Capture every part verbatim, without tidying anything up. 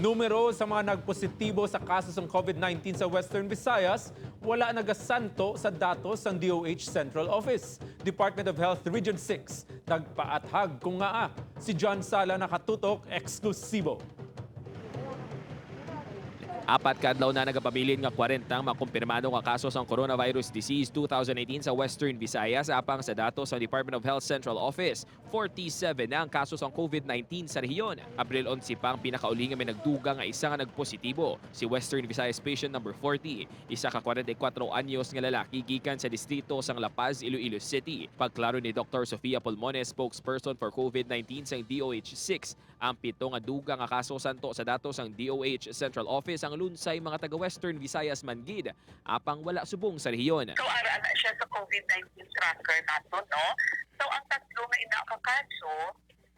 Numero sa mga nagpositibo sa kaso sang COVID nineteen sa Western Visayas wala nagasanto sa datos sang D O H Central Office. Department of Health Region six nagpaathag kon ngaa. Si John Sala nakatutok, eksklusibo. Apat ka adlaw na nagapabilin nga kwarenta ang mga kumpirmado nga kaso sang coronavirus disease two thousand eighteen sa Western Visayas, apang sa datos sang Department of Health Central Office, forty-seven na ang kaso sang COVID nineteen sa rehiyon. Abril onse pa ang pinakauli nga may nagdugang nga isa nga nagpositibo, si Western Visayas patient number forty, isa ka kwarenta y kuwatro anyos nga lalaki gikan sa distrito sang La Paz, Iloilo City. Pagklaro ni Doktor Sofia Pulmones, spokesperson for COVID nineteen sang D O H six, ang pito nga dugang nga kaso santo sa datos sang D O H Central Office ang lunsay mga taga Western Visayas man gid, apang wala subong sa rehiyon. So, ara na siya sa COVID nineteen tracker nato, no? So, ang tatlo nga ina ka kaso,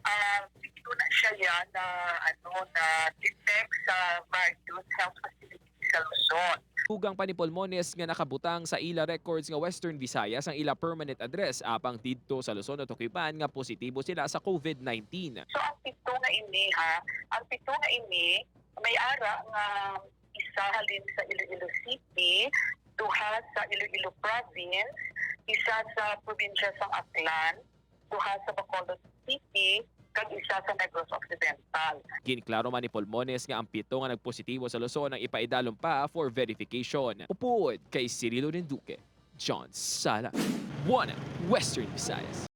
ah, pito na siya ya na, ano, na detect sa various health facilities sa Luzon. Dugang pa ni Pulmones nga nakabutang sa ila records nga Western Visayas ang ila permanent address, apang didto sa Luzon natukipan nga positibo sila sa COVID nineteen. So, ang pito nga ini, ha, ang pito nga ini, may ara nga isa halin sa Iloilo City, duha sa Iloilo Province, isa sa probinsya sang Aklan, duha sa Bacolod City, kag isa sa Negros Occidental. Ginklaro man ni Pulmones nga ang pito nga nagpositibo sa Luzon ang ipaidalom pa for verification. Upod kay Cirilo Rinduque, John Sala, One Western Visayas.